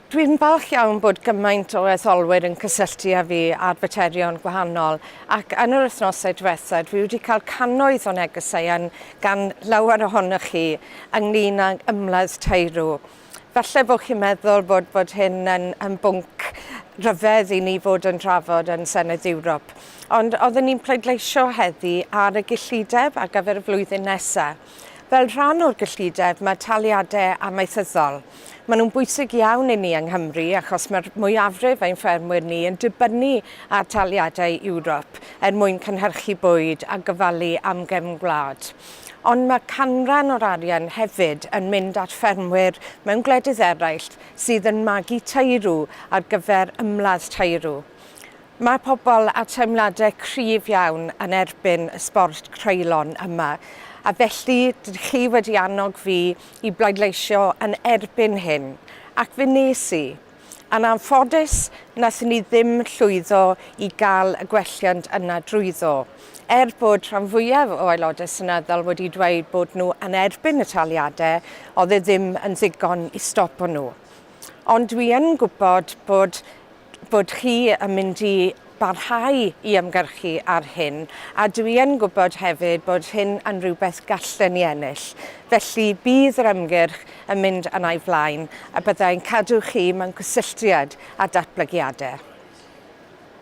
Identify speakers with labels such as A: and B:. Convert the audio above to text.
A: Dwi'n falch iawn bod gymaint o etholwyr yn cysylltu â fi ar faterion gwahanol ac yn yr wythnosau diwethaf dwi wedi cael cannoedd o negeseuon gan lawer ohonoch chi ynglyn ag ymladd teirw. Falle bod chi'n meddwl bod, bod hyn yn, yn bwnc rhyfedd i ni fod yn trafod yn Senedd Ewrop. Ond oedden ni'n pleidleisio heddi ar y gyllideb ar gyfer y flwyddyn nesaf. Fel rhan o'r gyllideb mae taliadau amaethyddol. Maen nhw'n bwysig iawn i ni yng Nghymru achos mae'r mwyafrif ein ffermwyr ni yn dibynnu ar taliadau Ewrop er mwyn cynhyrchu bwyd a gofalu am gefn gwlad. Ond mae canran o'r arian hefyd yn mynd at ffermwyr mewn gwledydd eraill sydd yn magu teirw ar gyfer ymladd teirw. Mae pobl â teimladau cryf iawn yn erbyn y sbort creulon yma, a felly dych chi wedi annog fi i bleidleisio yn erbyn hyn, ac fe wnes i. Yn anffodus, wnaethon ni ddim llwyddo i gael y gwelliant yna drwyddo. Er bod rhan fwyaf o Aelodau Seneddol wedi dweud bod nhw yn erbyn y taliadau, oedd e ddim yn ddigon i stopo nhw. Ond dwi yn gwybod bod bod chi yn mynd i barhau i ymgyrchu ar hyn, a dwi yn gwybod hefyd bod hyn yn rhywbeth gallen ni ennill. Felly bydd yr ymgyrch yn mynd yn ei flaen a byddai'n cadw chi mewn cysylltiad â datblygiadau.